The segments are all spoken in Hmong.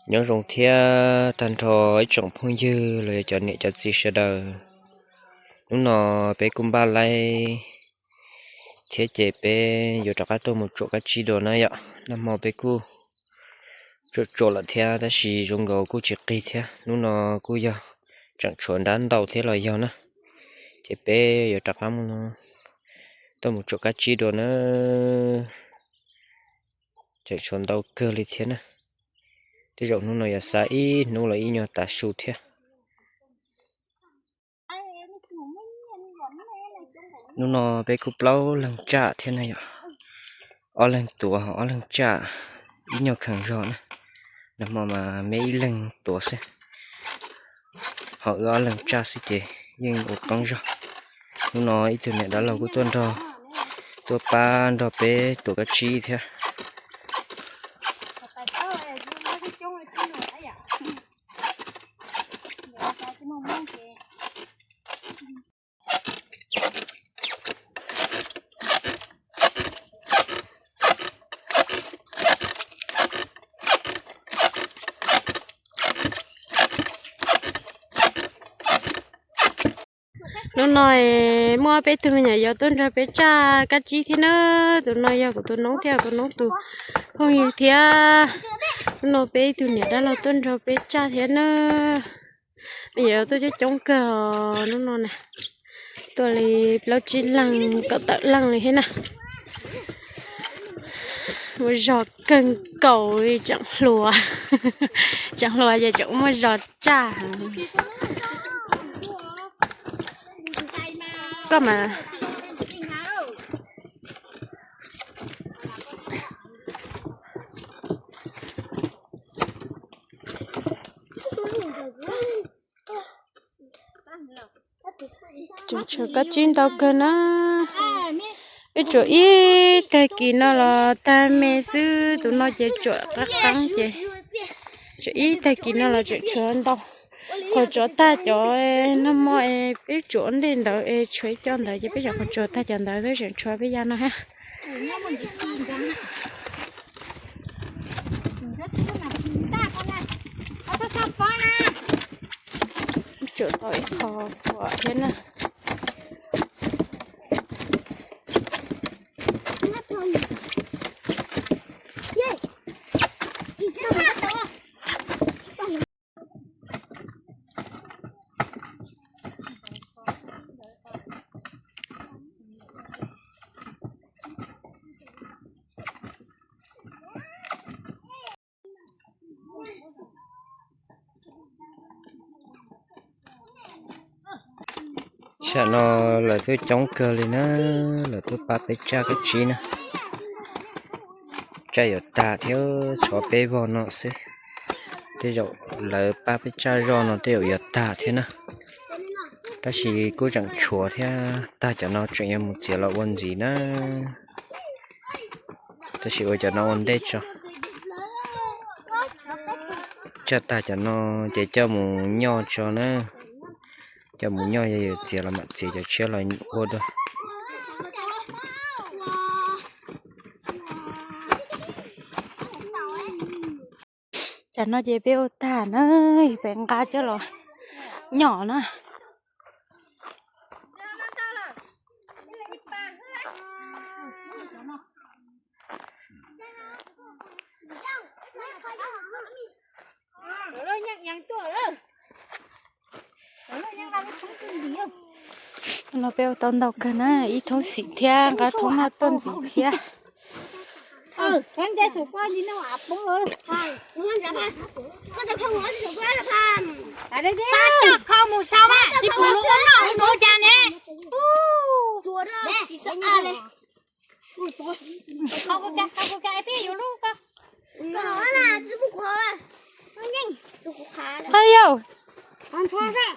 Nyob zoo thiab tag nrho ib tsoom phooj ywg los yog cov niam cov txiv sawv daws. Hnub no peb kuj npaj laib thiab ces peb yuav rov qab tuaj mus tsuam kab tsib dua na yom. Nag hmo peb kuj tsuam tsuam lawm thiab tab sis zoo nkaus kuj tsis qig thiab. Hnub no kuj yog tseem tshuav nrab ntau thiab los yog na, ces peb yuav rov qab tuaj mus tsuam kab tsib dua na. Tseem tshuav ntau kawg li thiab na. Tej zaum hnub no yuav xa ib hnub los ib nyuag tav su thiab. Hnub no peb kuj plaub leeg tsaj thiab na yom. Ob leeg tuav, ob leeg tsaj, ib nyuag kheev zog na. Nag hmo mas me ib leeg tuav xwb, ho wb ob leeg tsaj xwb ces yeej ua qoob zog. Hnub no ib tug niam dab laug kuj tuaj nrog, tuaj pab nrog peb tuav kab tsib thiab. Hnub no muaj peb tug me nyuam yaus tuaj nrog peb tsaj kab tsib thiab na. Tus no yog kuv tus noob thiab tus noob tus phooj ywg thiab. Hnub no peb ib tug niam dab laug tuaj nrog peb tsaj thiab na. Me nyuam yaus tuaj coob coob kawg hnub no na, tuaj li plaub tsib leeg kaum tawm leej li thiab na. Muaj zog kawg nkaus li, tseem hluas, tseem hluas ces tseem muaj zog tsaj. Koj mas. Tseem tshuav kab tsib ntau kawg na. Wb tsuam ib tag kis no los tag me xwb, tus no ces tsuam qab qeeb ces tsuam ib tag kis no los tseem tshuav ntau. Qhov tsuav tag cov nag hmo es peb tsuam ntej ntawd es tshuav ib co ntawd ces peb cov qhov tsuav tag cov ntawd twb tseem tshuav peb yav no thiab. Tsuam tau ib qho khuam thiab na. Tsam no lawv twb coob kawg li na, lawv twb pab peb tsaj kab tsib na. Tsaj yuav tag thiab, tshuav peb vog no xwb. Tej zaum lawv pab peb tsaj zoj no tej zaum yuav tag thiab na. Tab sis kuj tseem tshuav thiab, tag cov no tseem yuav mus txiav los ua ntxiv na. Tab sis ua cov no ua ntej tso. Tsaj tag cov no ces coj mus nyoj tso na. Coj mus nyoj, yog yuav txiav los mam txiav cov tshiab los ua dua. Tsam no ces peb ua tag na, peb nqa coj los nyoj na. No peb ua tau ntau kawg na, ib thoob xim thiab, nqa thoob no tuaj ntxiv thiab. Xav coj kho mus sau mas tsis pum lub ua noj ua nov cas ne. Hais yau. Tsuag mas.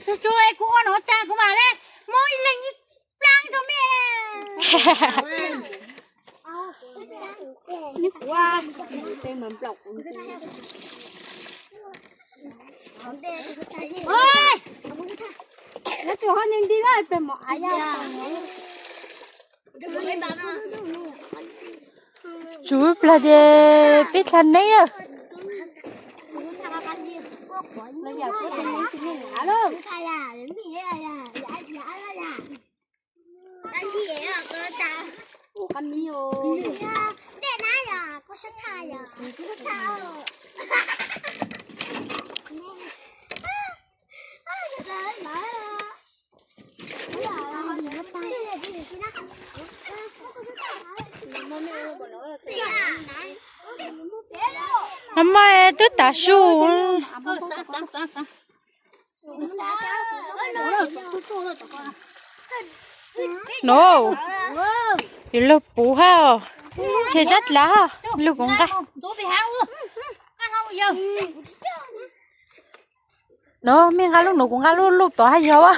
Tsuag, kuv ua nov tas kuv mam li muab ib leeg ib plaab rau mej. Tus ho nti nti lawm pem mom av ya. Tsuv plag ces peb dlha neb lawm. Nag hmo twb tav su. No, yus lug puv hab, ntshe tsab dlav hab, lug kuv nqa. No, mej nqa lub nuav, kuv nqa lub, lub tod hab yog a.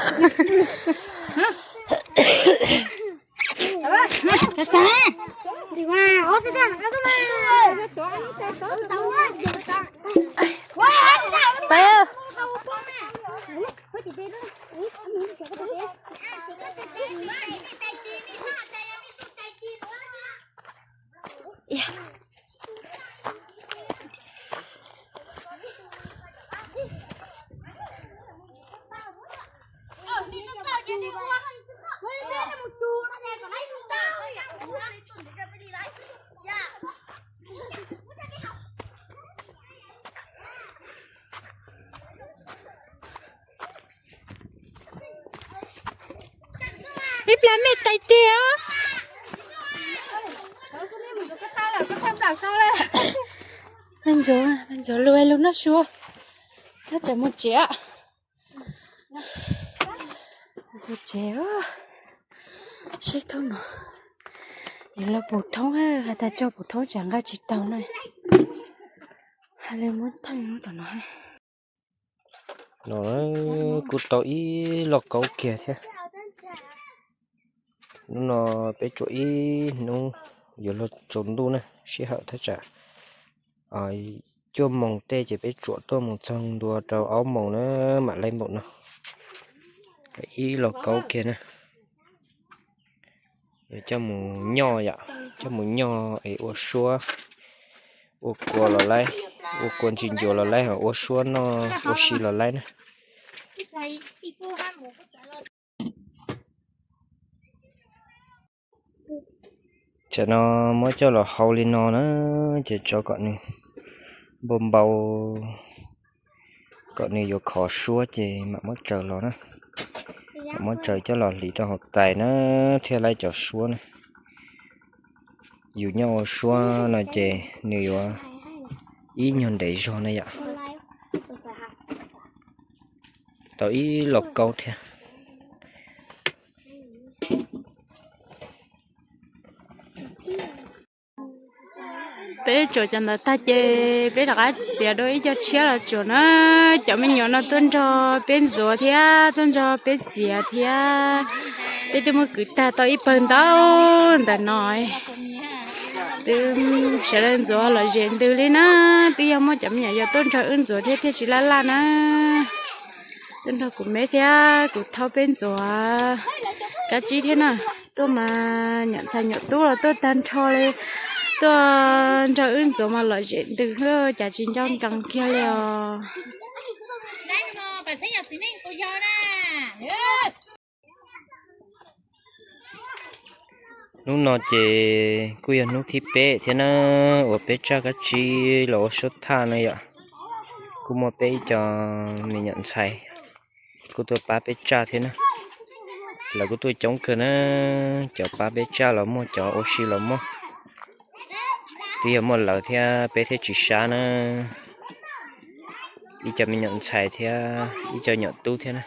Ib plag mej tais tiag. Ntxuav, ntxuav lug, lug noj su, nyob tsam mus tsev. Tsev, saib thoob no, yog lug puv thoob, has tas tso puv thoob tsam nqa tsis taug na. Has le muab theej tom no. No kuj tau ib lauj kaub kiag thiab. Hnub no peb tsuam ib hnub yuav luag tsaus ntuj na, sij hawm thaj tsam cuaj moos tej ces peb tsuam tuaj mus txog ntua rau ob moos na, mam laib npaum no. Ib lauj kaub kiag na. Coj mus nyoj yom, coj mus nyoj es ua suab, ua kua los laib, ua kua ntsis ncuav los laib, ua suab noj ua si los laib na. Tsam no muab coj los hau li no na, ces tso kom nws npau npau, kom nws yuav khov suab ces mam muab tsaws los na. Mam muab tsaws coj los hliv rau hauv tais na, thiaj laib cov suab na. Yus nyob ua suab no ces nws yuav ib nyuag ntev zog na yom. Tau ib lauj kaub thiab. Peb tsuam cov ntawd tag ces peb rov qab txiav dua ib co tshiab los tsuam na. Cov me nyuam no tuaj nrog peb ntxuav thiab tuaj nrog peb txiav thiab. Peb twb muab kwv tag tau ib pawg ntau ntawm no. Twb sawv daws ntxuav lom zem ntws li na. Twb yog muaj cov me nyuam yaus tuaj nrog wb ntxuav thiab thiaj tsis laj laj na. Tuaj nrog kuv me thiab kuv thaub peb ntxuav kab tsib thiab na. Tuaj mas nyuam ntxhais nyuam tub los tuaj tag nrho li. Tuaj nrog wb ntxuav mas lom zem ntws, cas tsis nco nkees kiag li os. Hnub no ces kuj yog hnub thib peb thiab na, uas peb tsaj kab tsib los ua suab thaj na yom. Kuj muaj peb ib co me nyuam ntxhais kuj tuaj pab peb tsaj thiab na. Lawv kuj tuaj coob kawg na, cov pab peb tsaj los muaj, cov ua si los muaj. Twb yog muaj lawv thiab peb thiaj tsis sab na. Ib co me nyuam ntxhais thiab ib co nyuam tub thiab na.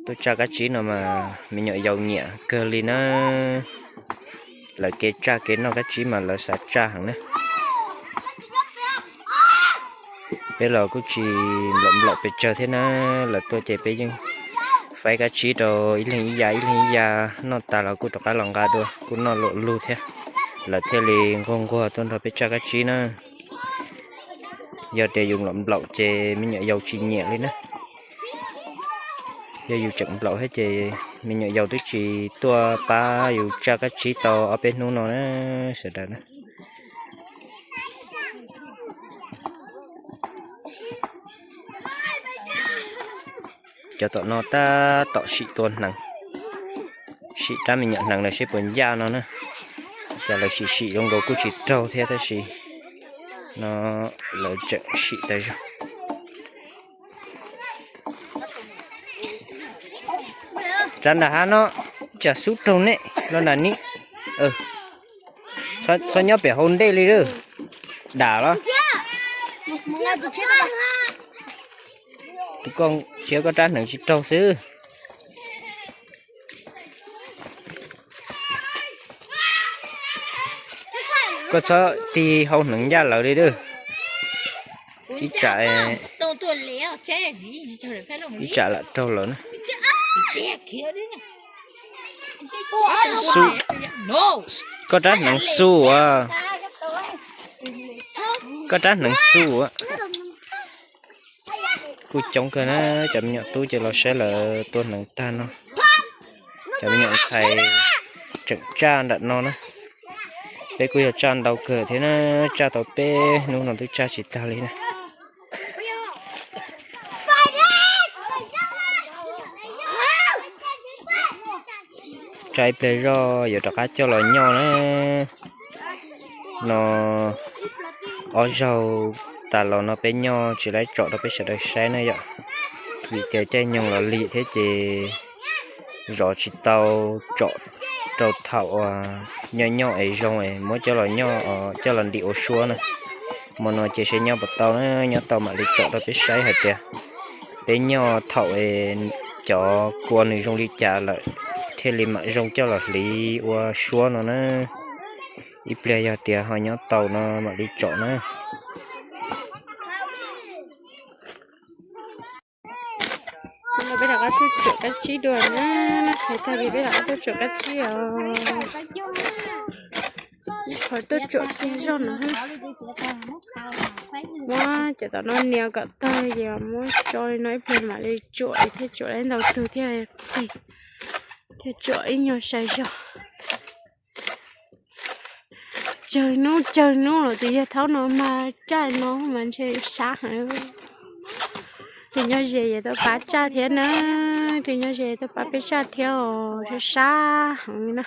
Tuaj tsaj kab tsib no mas me nyuam yaus nyiam kawg li na. Lawv kev tsaj kev noj kab tsib mas lawv xav tsaj heev na. Peb los kuj tsis nplaum nplaum pes tsawg thiab na, lawv tuaj ces peb yeej faib kab tsib rau ib leeg ib yav ib leeg ib yav, noj tas los kuj rov qab los nqa dua, kuj noj luam lug thiab. Lawv thiaj li nquag nquag tuaj nrog peb tsaj kab tsib na. Yog tias yus nplaum nplaum ces me nyuam yaus tsis nyiam li na. Yog yus tseem nplaum thiab ces me nyuam yaus twb tsis tuaj pab yus tsaj kab tsib tau ob peb hnub no na sawv daws na. Cov tom no tab tom sim tua hneev, sim rab me nyuam hneev lawm seb puas ncaj no na. Cas lawv sim sim zoo nkaus kuj tsis raug thiab tab sis no lawv tseem sim tas zog. Tsav nram hav no, tsam xub raug nej los nram ni. Txhob nyob pem hauv ntej li lawm. Dam los. Tus koj khiav koj rab hneev tsis raug xwb. Koj txhob tig hau hneev ncaj lawv li lawm. Ib tsam, ib tsam lam raug lawm na. Koj rab hneev xu as. Koj rab hneev xu as. Kuj coob kawg na, cov me nyuam tub ces los saib lawv tua hneev tag no. Cov me nyuam ntxhais tseem tsaj nram no na. Peb kuj yog tsaj ntau kawg thiab na, tsaj tau peb hnub no twb tsaj tsis tag li na. Tsaj ib pliag zoj yuav rov qab coj los nyoj na. No ob zaug tas los no peb nyoj tsis laib tsom rau peb sawv daws saib na yom. Vim tias caij nyoog los lig thiab ces zov tsis tau tsom rau thaum uas nyoj nyoj es zoo es muab coj los nyoj, coj los ntim ua suab na. Hmo no ces seb nyob puas tau na, nyob tau mam li tsom rau peb saib hais tias peb nyoj thaum cov kua nws zoo li cas lawm thiaj li mam zoo coj los hliv ua suab no na. Ib pliag yog tias ho nyob tau no mam li tsom na. Peb rov qab tuaj tsom kab tsib dua na, no tshais tag ces peb rov qab tuaj tsom kab tsib os. Ib qhov tuaj tsom kiag zoj no. Muab cov tom no nias kom tag ces muab tso li no ib pliag mam li tsuam thiaj tsuam li ntau tug thiaj, thiaj tsuam ib nyuag sai zog. Tsawg hnub tsawg hnub los tus yawg thaub no mas tsaj no mas ntshe sab heev. Tus nyob ze yog tau pab tsaj thiab na, tus nyob ze tau pab peb tsaj thiab os, sab sab heev na.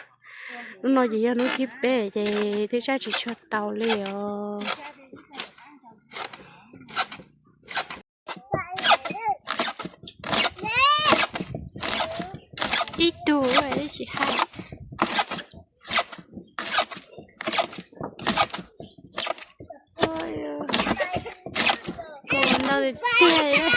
Hnub no ces yog hnub thib peb ces twb tsaj tsis tshua tau li os. Ib tug ua ib sim hais. Ntau tiag tiag.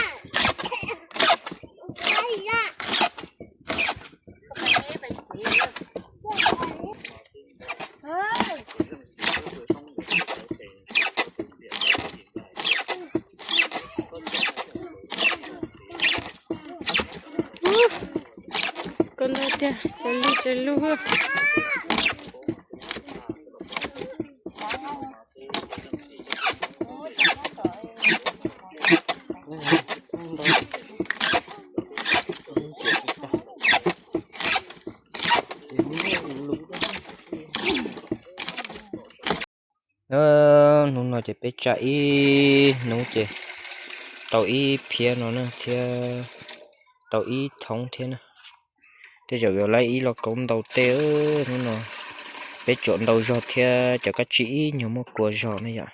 Koj ntau tiag, tsaws lug tsaws lug. Hnub no ces peb tsa ib hnub ces tau ib phiab no na thiab tau ib thoob thiab na. Tej zaum yuav laib ib lo kaub ntau tej. Hnub no peb tsuam ntau zog thiab cov kab tsib ib nyuag muaj kua zog ne yom.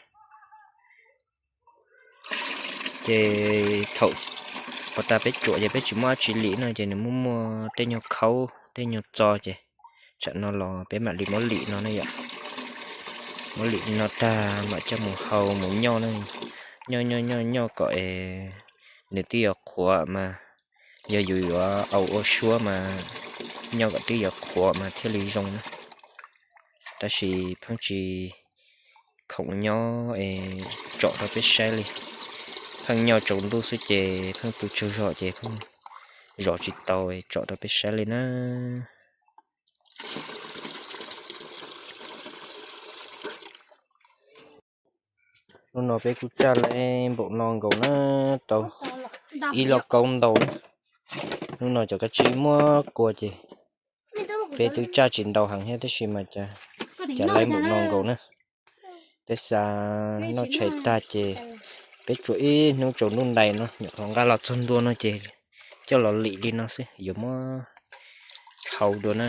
Ces thaum pas tas peb tsuam ces peb tsis muaj dab tsi lim no ces nws muaj muaj tej nyuag khaub tej nyuag txo ces tsam no los peb mam li muab lim no ne yom. Muab lim no tag mam coj mus hau mus nyoj na. Nyoj nyoj nyoj nyoj kom es nws twb yuav qhuav mas, yog yus yuav au ua suab mas nyoj kom twb yuav qhuav mas thiaj li zoo na. Tab sis pheej tsis khoom nyob es tsom rau peb saib li. Pheej nyoj tsaus ntuj xwb ces pheej tu tsaug zog ces pheej zov tsis tau tsom rau peb saib li na. Hnub no peb kuj tsaj lawm npaum no nkaus na, tau ib lo kaub ntau na. Hnub no cov kab tsib muab kua ces peb twb tsaj tsis ntau heev thiab tab sis mas cas laib npaum no nkaus na. Peb xa noj tshais tag ces peb tsuas ib hnub tsaus ntuj ntais no nyuam qhuav nqa los txog ntua no ces coj los lim li no xwb yuav muab hau dua na.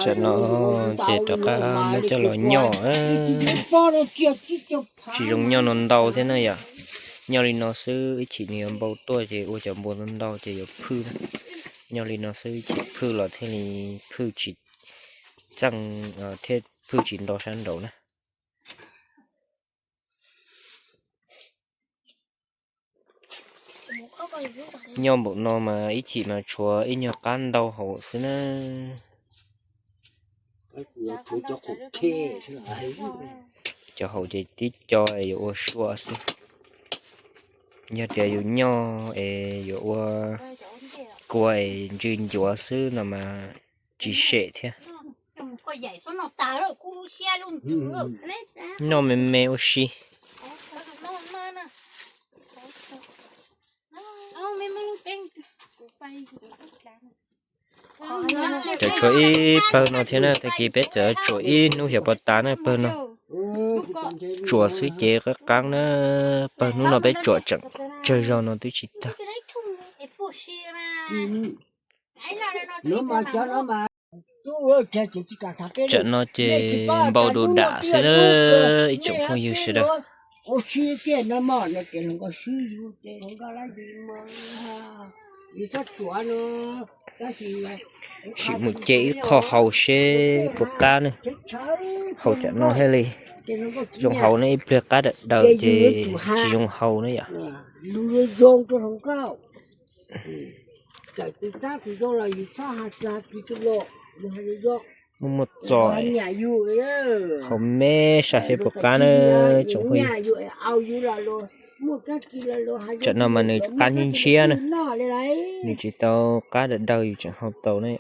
Tsam no ces rov qab muab coj los nyoj. Tsis zoo nyoj no ntau thiab na yom. Nyoj li no xwb ib chim nws yuav npau tuaj ces ua cov npua ntau ntau ces yuav phwj na. Nyoj li no xwb ib chim phwj los thiaj li phwj tsis txeej thiab phwj tsis nto sab nraud na. Nyoj npaum no mas ib chim mas tshuav ib nyuag qab ntau hauv xwb na. Cov hauv ces tib co yuav ua sua xwb. Yog tias yus nyoj es yuav ua kua es ntsw ncuav xwb no mas tsis sem thiab. Noj me me ua si. Tseem tshuav ib pawg no thiab na, tag kis peb txawm tsuam ib hnub xyov puas tas na pawg no. Tsuam xwb ces qab qab na, pawg hnub no peb tsuam tseem tsawg zaus no twb tsis tag. Tsam no ces npau du dam xwb na, ib tsoom phooj ywg sawv daws. Sim mus ce ib qho hau seb puas qab ne. Hau tsam no thiaj li zoo hau ne, ib pliag qab dawm daws ces tsis zoo hau ne yom. Muaj muaj txo, hau me sab seb puas qab na, tsoom phooj ywg. Tsam no mas nws qab ntshiab ntshiab na, nws tsis tau qab dawm daws yus tseem hau tau ne.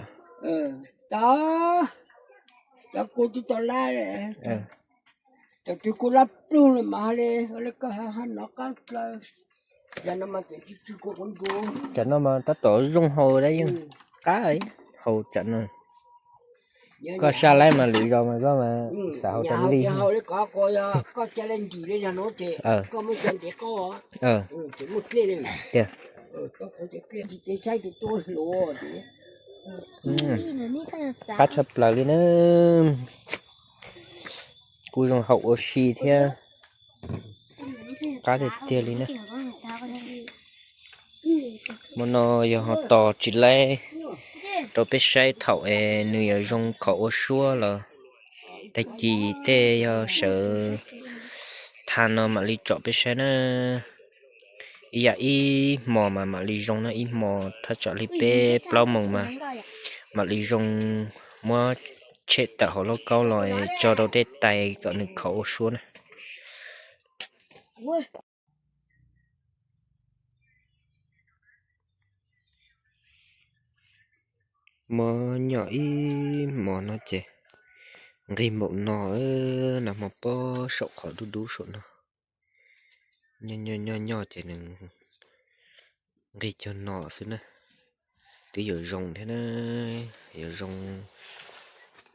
Tsam no mas tab tom zoo hau, yeej qab hau tsam no. Koj saj laib mas lwm zaus mas koj mas xav hau rau nti. Tiag. Qab tshaj plaws li na. Kuj zoo hau ua si thiab. Qab tiag tiag li na. Hmo no yog ho tos tsis laib rau peb saib thaum es nws yuav zoo khov ua suab los tag kis tej yog sawv tha no mam li tsom peb saib na. Ib yam ib hmos mas mam li zoo na, ib hmos thaj tsam li peb plaub moos mas mam li zoo, muab tshem tawm hauv lauj kaub los tso rau tej tais kom nws khov ua suab na. Muab nyoj ib hmos no ces nqig npaum no, nag hmo pob saum qhov dub dub saum no. Nyoj nyoj nyoj ces nws nqig cog no xwb na. Twb yuav zoo thiab na, yuav zoo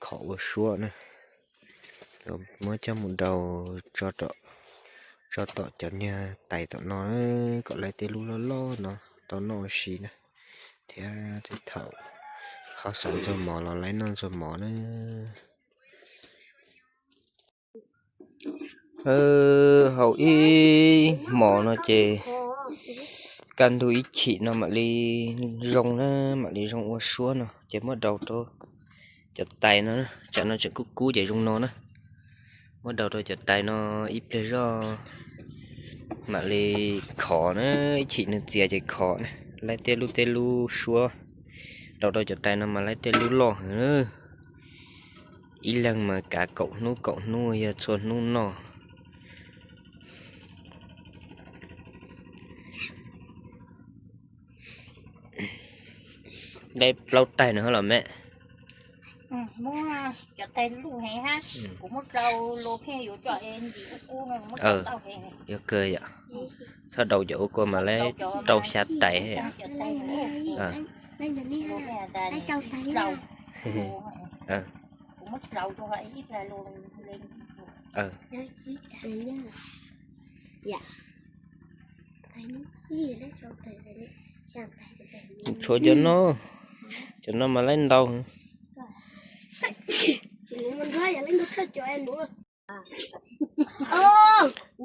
khov ua suab na. Muab coj mus daus tso tom cov niag tais tom no kom laib tej lub loj loj no tau noj ua si na, thiab tej thaum ho xav ntxuag mov los laib noj ntxuag mov na. Haus ib hmos no ces kaj ntug ib chim no mam li zoo na, mam li zoo ua suab no ces muab daus rau cov tais no, tsam no tseem kub kub ces zoo no na. Muab daus rau cov tais no ib pliag zoj mam li khov na, ib chim nws txias ces khov na, laib tej lub tej lub suab. Daus rau cov tais no mas laib tej lub loj heev. Ib leeg mas kav kaum hnub kaum hnub yog txhua hnub noj. Laib plaub tais no los me. Muab cov tais luj heev hab, kuv muab rau los pheej yuav cov es ntsim kub kub no, muab rau tau heev. Yuav kawg yom. Txhob daus cov ua kua mas lawv rau xya tais. Kuv muab rau rau ib plag los le. Tshuav cov no, cov no mas lawv ntau.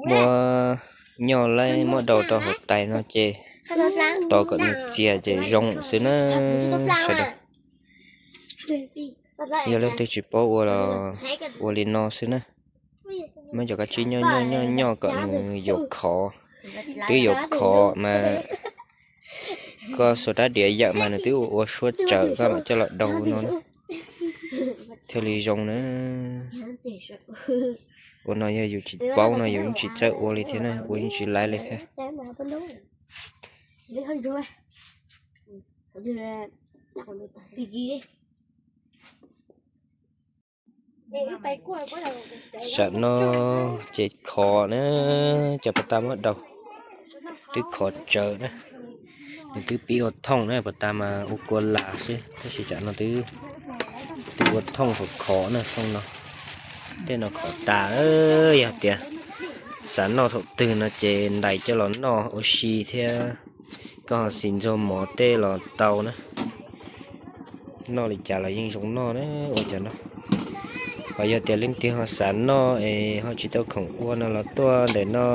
Muab nyoj lawv muab daus rau hauv tais no ces tos kom nws txias ces zoo xwb na sawv daws. Yog leej twg tsis paub ua los ua li no xwb na. Muab cov kab tsib nyoj nyoj nyoj nyoj kom nws yuav khov. Twb yuav khov mas koj xuas rab diav yawm mas nws twb ua ua suab tsawv, koj mam coj los daus no na, thiaj li zoo na. Ua no yog yus tsis paub no yus yeej tsis txawj ua li thiab na, ua yeej tsis laiv li thiab. Sam no ces khov na, cov puas tas muab daus twb khov tsawv na. Nws twb pib ua thooj na, puas tas mas ua kua las xwb, tab sis tsam no twb, twb ua thooj khov khov na, thooj no. Tej no khov tas, yog tias xav noj thaum twg no ces ntais coj los noj ua si thiab. Koj ho xis ntxuag mov tej los tau na. Noj li cas los yeej zoo noj na, ua cov no. Ho yog tias leej twg ho xav noj es ho tsis tau khoom ua no los tuaj ntawm no,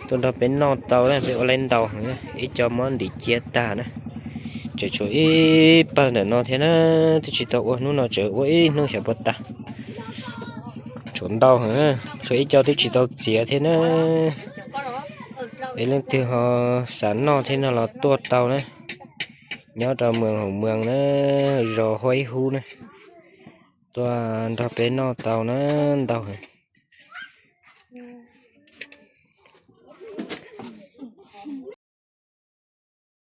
tuaj nrog peb noj tau na, peb ua laib ntau heev na, ib co mob ntim ciab tag na. Tseem tshuav ib pawg ntawm no thiab na, twb tsis tau ua hnub no, tseem ua ib hnub xyov puas tas. Tshuav ntau heev, tshuav ib co twb tsis tau txiav thiab na. Es leej twg ho xav noj thiab no los tuaj tau na, nyob rau moos Hoom Moos na, zos Huaib Hub na, tuaj nrog peb noj tau na, ntau heev.